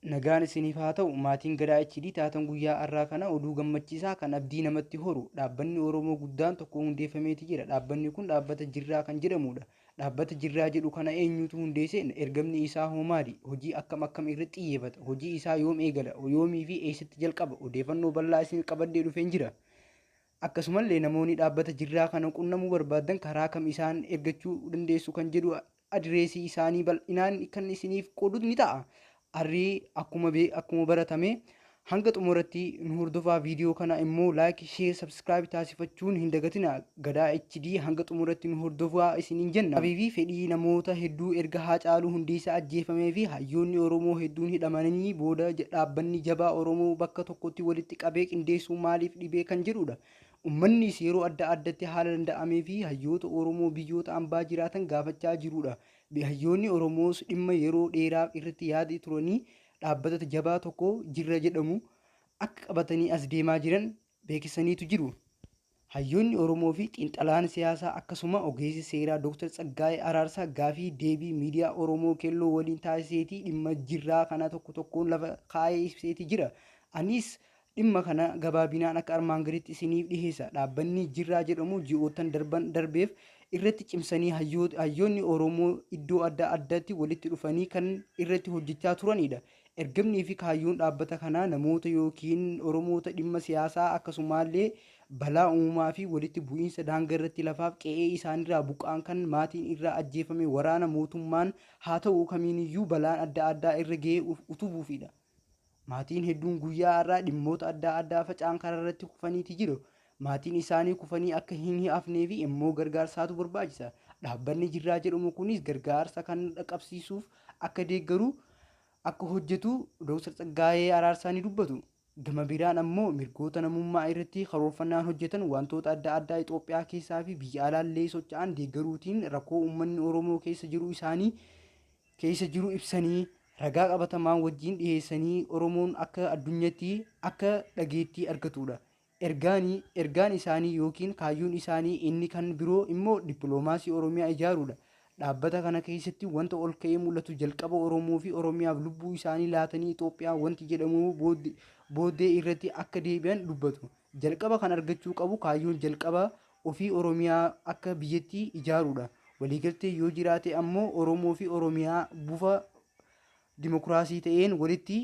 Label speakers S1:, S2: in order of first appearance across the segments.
S1: Nagaan isiniif haa ta'u maatiin Gadaa HD taatan. Guyyaa har'aa kana oduu gammachiisaa kan abdii namatti horu, dhaabbanni Oromoo guddaan tokko hundeeffameeti jira. Dhaabbanni kun dhaabbata Jirraa kan jedhamudha. Dhaabbata Jirraa jedhu kana eenyutu hundeesse? Ergamni isaa hoo maali? Hojii akkam akkam irratti xiyyeeffata? Hojii isaa yoom eegala? Yoomii fi eessatti jalqaba? Odeeffannoo bal'aa isin qabadhee dhufeen jira. Akkasumallee namoonni dhaabbata Jirraa kana qunnamuu barbaadan karaa kam isaan ergachuu dandeessu kan jedhu adireesii isaanii bal'inaan kan isiniif qoodu ni ta'a. Arrii akkuma baratame hanga xumuratti nu hordofaa. Viidiyoo kana immoo like, share, subscribe taasifachuun hin dagatina. Gadaa HD hanga xumuratti nu hordofaa isiniin jenna. Fi fedhii namoota hedduu erga Haacaaluu Hundeessaa ajjeefamee fi hayyoonni Oromoo hedduun hidhamanii booda dhaabbanni jabaa Oromoo bakka tokkotti walitti qabee qindeessuu maaliif dhibee kan jedhudha. Uummannis yeroo adda addatti haala danda'amee fi hayyoota Oromoo biyyoota ambaa jiraatan gaafachaa jirudha. Hayyoonni Oromoos dhimma yeroo dheeraaf irratti yaada turanii dhaabbata jabaa tokko Jirra jedhamu akka qabatanii as deemaa jiran beeksisaniitu jiru. Hayyoonni Oromoo fi xiinxalaan siyaasaa akkasuma ogeessi seeraa Dr. Tsaggaayee Araarsaa gaafii deebii miidiyaa Oromoo Keelloo waliin taasiseetii dhimma Jirraa kana tokko tokkoon lafa kaa'ee ibseeti jira. Anis dhimma kana gabaabinaan akka armaan gaditti isiniif dhiheessa. Dhaabbanni Jirraa jedhamu ji'oottan darban darbeef irratti cimsanii hayyoonni Oromoo iddoo adda addaatti walitti dhufanii kan irratti hojjechaa turanidha. Ergamnii fi kaayyoon dhaabbata kanaa namoota yookiin Oromoota dhimma siyaasaa akkasumallee balaa uumamaa fi walitti bu'iinsa daangaa irratti lafaaf qe'ee isaanirraa buqqa'an, kan maatiin irraa ajjeefame, waraana mootummaan haa ta'u kamiiniyyuu balaan adda addaa irra ga'ee utubuufidha. Maatiin hedduun guyyaa har'aa dhimmoota adda addaa faca'an karaa irratti kufaniiti jiru. Maatiin isaanii kufanii akka hin hafnee fi immoo gargaarsaatu barbaachisa. Dhaabbanni Jirraa jedhamu kunis gargaarsa kan dhaqqabsiisuuf akka deeggaru akka hojjetu Dr. Tsaggaayee Araarsaa ni dubbatu. Gama biraan ammoo mirgoota namummaa irratti karoorfannaan hojjetan, wantoota adda addaa Itoophiyaa keessaa fi biyya alaallee socho'an deeggaruutiin rakkoo uummanni Oromoo keessa jiru isaanii keessa jiru ibsanii, ragaa qabatamaa wajjin dhiyeessanii Oromoon akka addunyaatti akka dhageettii argatudha. Ergaan isaanii yookiin kaayyoon isaanii inni kan biroo immoo dippiloomaasii Oromiyaa ijaaruudha. Dhaabbata kana keessatti wanta ol ka'ee mul'atu jalqaba Oromoo fi Oromiyaaf lubbuu isaanii laatanii Itoophiyaa wanti jedhamu booddee irratti akka deebi'an dubbatu. Jalqaba kan argachuu qabu kaayyoon jalqaba ofii Oromiyaa akka biyyattii ijaaruudha. Waliigaltee yoo jiraate ammoo Oromoo fi Oromiyaa bufa dimokiraasii ta'een walitti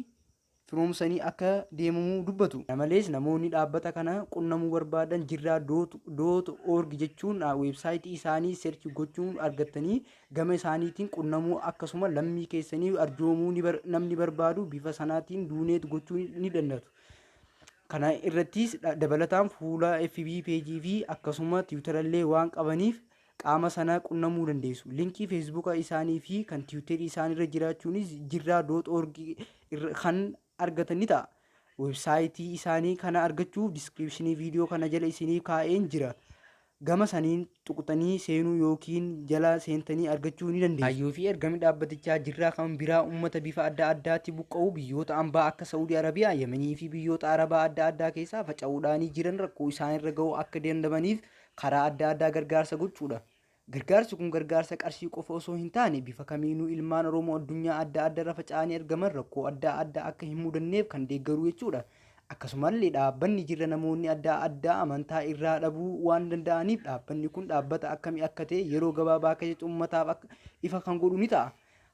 S1: firoomsanii akka deemamuu dubbatu. Kana malees namoonni dhaabbata kana qunnamuu barbaadan jirraa.org jechuun weebsaayitii isaanii search gochuun argattanii gama isaaniitiin qunnamuu, akkasuma lammii keessanii arjoomuu namni barbaadu bifa sanaatiin donate gochuu ni danda'atu. Kana irrattis dabalataan fuula FB peejii fi akkasuma Twitterallee waan qabaniif qaama sana qunnamuu dandeessu. Linkii Feesbuuka isaanii fi kan Tiwiitarii isaaniirra jiraachuunis jirraa.org kan argatan ni ta'a. Weebsaayitii isaanii kana argachuuf description viidiyoo kana jala isiniif kaa'een jira. Gama saniin tuqxanii seenuu yookiin jala seentanii argachuu ni dandeessu. Kaayyoo fi ergamni dhaabbatichaa Jirraa kan biraa uummata bifa adda addaatti buqqa'u biyyoota ambaa akka Saa'udii Arabiyaa, Yemenii fi biyyoota Arabaa adda addaa keessaa faca'uudhaanii jiran rakkoo isaanirra ga'u akka dandamaniif karaa adda addaa gargaarsa gochuudha. Gargaarsi kun gargaarsa qarshii qofa osoo hin taane bifa kamiinuu ilmaan Oromoo addunyaa adda adda irra faca'anii argaman rakkoo adda addaa akka hin mudanneef kan deeggaru jechuudha. Akkasumallee dhaabbanni Jirra namoonni adda addaa amantaa irraa dhabuu waan danda'aniif dhaabbanni kun dhaabbata akkamii akka ta'e yeroo gabaabaa keessatti uummataaf ifa kan godhu ni ta'a.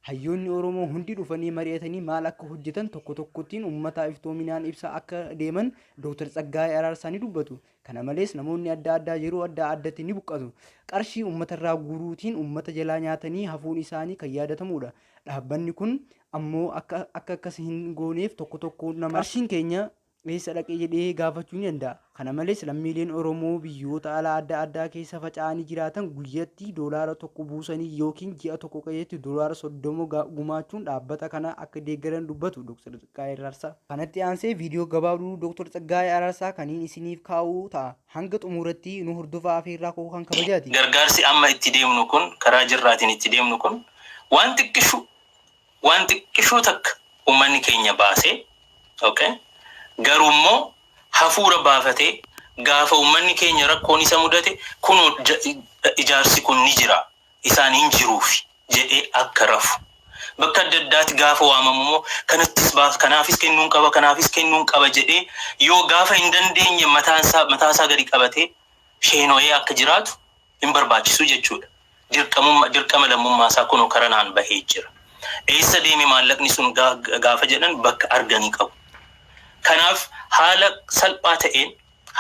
S1: Hayyoonni Oromoo hundi dhufanii mari'atanii maal akka hojjetan tokko tokkottiin uummataaf iftoominaan ibsa akka deeman Dr. Tsaggaayee Araarsaa ni dubbatu. Kana malees namoonni adda addaa yeroo adda addatti ni buqqatu. Qarshii uummatarraa guuruutiin uummata jalaa nyaatanii hafuun isaanii kan yaadatamudha. Dhaabbanni kun ammoo akka akkas hin gooneef tokko tokko nama qarshiin keenya eessa dhaqee jedhee gaafachuu ni danda'a. Kana malees lammiileen Oromoo biyyoota alaa adda addaa keessa faca'anii jiraatan guyyatti $1 buusanii yookiin ji'a tokko keessatti $30 gumaachuun dhaabbata kana akka deeggaran dubbatu Dr. Tsaggaayee Araarsaa. Kanatti aansee viidiyoo gabaabduu Dr. Tsaggaayee Araarsaa kaniin isiniif kaa'u ta'a. Hanga xumuratti nu hordofaa, afeerraa koo kan kabajaati.
S2: Gargaarsi amma itti deemnu kun, karaa Jirraatiin itti deemnu kun, waan xiqqishuu, waan xiqqishuu takka uummanni keenya baasee, okay, garuu immoo hafuura baafatee gaafa uummanni keenya rakkoon isa mudate kunoo ijaarsi kun ni jira, isaan hin jiruufi jedhee akka rafu. Bakka adda addaatti gaafa waamamu immoo kanattis baas, kanaafis kennuun qaba, kanaafis kennuun qaba jedhee yoo gaafa hin dandeenye mataasaa gadi qabatee sheenoo'ee akka jiraatu hin barbaachisu jechuudha. Dirqama lammummaa isaa kunoo karanaan bahee jira. Eessa deeme maallaqni sun gaafa jedhan bakka arganii qabu. Kanaaf haala salphaa ta'een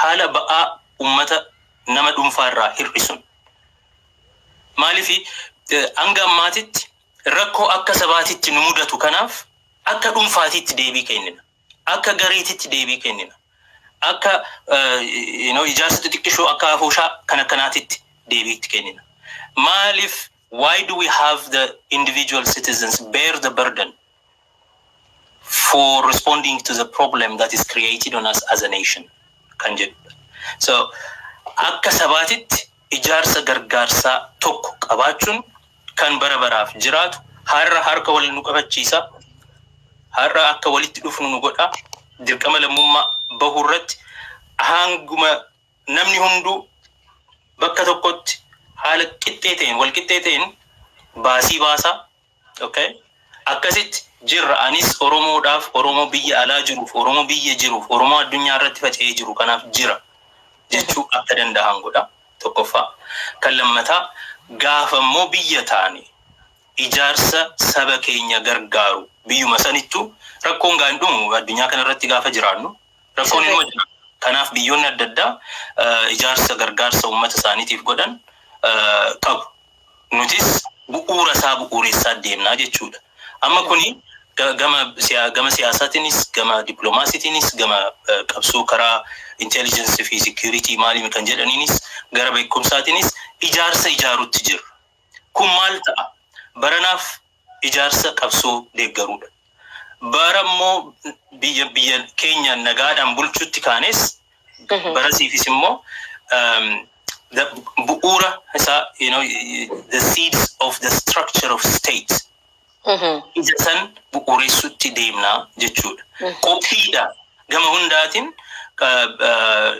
S2: haala ba'aa uummata nama dhuunfaa irraa hir'isuun. Maaliif hanga ammaatitti rakkoo akka sabaatitti nu mudatu kanaaf akka dhuunfaatitti deebii kennina. Akka gareetitti deebii kennina. Akka ijaarsa xixiqqishoo akka afooshaa kan akkanaatitti deebii itti kennina. Maaliif, why do we have the individual citizens bear the burden for responding to the problem that is created on us as a nation kan jedhudha. So akka sabaatitti ijaarsa gargaarsaa tokko qabaachuun kan bara baraaf jiraatu har'a harka wal nu qabachiisa. Har'a akka walitti dhufnu nu godha. Dirqama lammummaa bahuu irratti hanguma namni hunduu bakka tokkotti haala qixxee ta'een, wal qixxee ta'een baasii baasaa. Okay? Akkasitti jirra. Anis Oromoodhaaf, Oromoo biyya alaa jiruuf, Oromoo biyya jiruuf, Oromoo addunyaa irratti faca'ee jiru kanaaf jira jechuu akka danda'an godha. Tokkoffaa. Kan lammataa, gaafa immoo biyya taane ijaarsa saba keenya gargaaru biyyuma sanittuu rakkoon gaan dhumu addunyaa kanarratti gaafa jiraannu rakkoon inuma jira. Kanaaf biyyoonni adda addaa ijaarsa gargaarsa uummata isaaniitiif godhan qabu. Nutis bu'uura isaa bu'uuressaa deemnaa jechuudha. Amma kuni gama siyaasaatiinis, gama dippiloomaasiitiinis, gama qabsoo karaa intelligence fi security maalii kan jedhaniinis, gara beekumsaatiinis ijaarsa ijaarutti jirra. Kun maal ta'a? Baranaaf ijaarsa qabsoo deeggaruudha. Bara immoo biyya keenya nagaadhaan bulchutti kaanes barasiifis immoo the bu'uura isaa, the seeds of the structure of state ija san bu'uuressutti deemnaa jechuudha. Qophiidha. Gama hundaatiin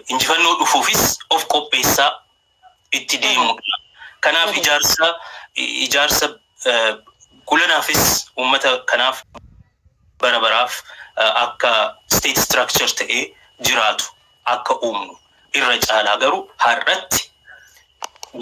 S2: injifannoo dhufuufis of qopheessaa itti deemudha. Kanaaf ijaarsa gulanaafis uummata kanaaf bara baraaf akka state structure ta'ee jiraatu akka uumnu irra caalaa garuu har'atti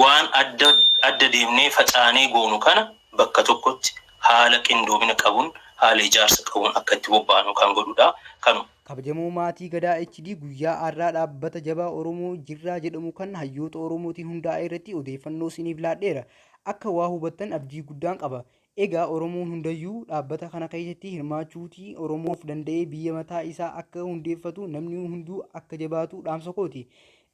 S2: waan adda adda deemnee facaanee goonu kana bakka tokkotti haala qindoomina qabuun, haala ijaarsa qabuun akka itti bobba'anu kan godhudha. Kanuma.
S1: Kabajamoo maatii Gadaa HD, guyyaa har'aa dhaabbata jabaa Oromoo Jirraa jedhamu kan hayyoota Oromootiin hundaa'e irratti odeeffannoo isiniif laadheera. Akka waa hubattan abdii guddaan qaba. Egaa Oromoon hundayyuu dhaabbata kana keessatti hirmaachuutii Oromoof danda'ee biyya mataa isaa akka hundeeffatu, namni hunduu akka jabaatu dhaamsa kooti.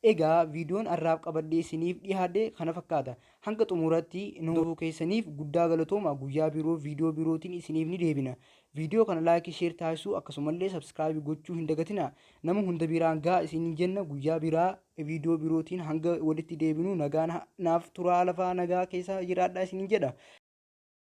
S1: Egaa viidiyoon har'aaf qabadhee isiniif dhiyaadhe kana fakkaata. Hanga xumuratti nu keessaniif guddaa galatooma. Guyyaa biroo viidiyoo birootiin isiniif ni deebina. Viidiyoo kana like, share taasisuu akkasumallee subscribe gochuu hin dagatina. Nama hunda biraan gaa isiniin jenna. Guyyaa biraa viidiyoo birootiin hanga walitti deebinu nagaan naaf turaa, lafaa nagaa keessa jiraadhaa isiniin jedha.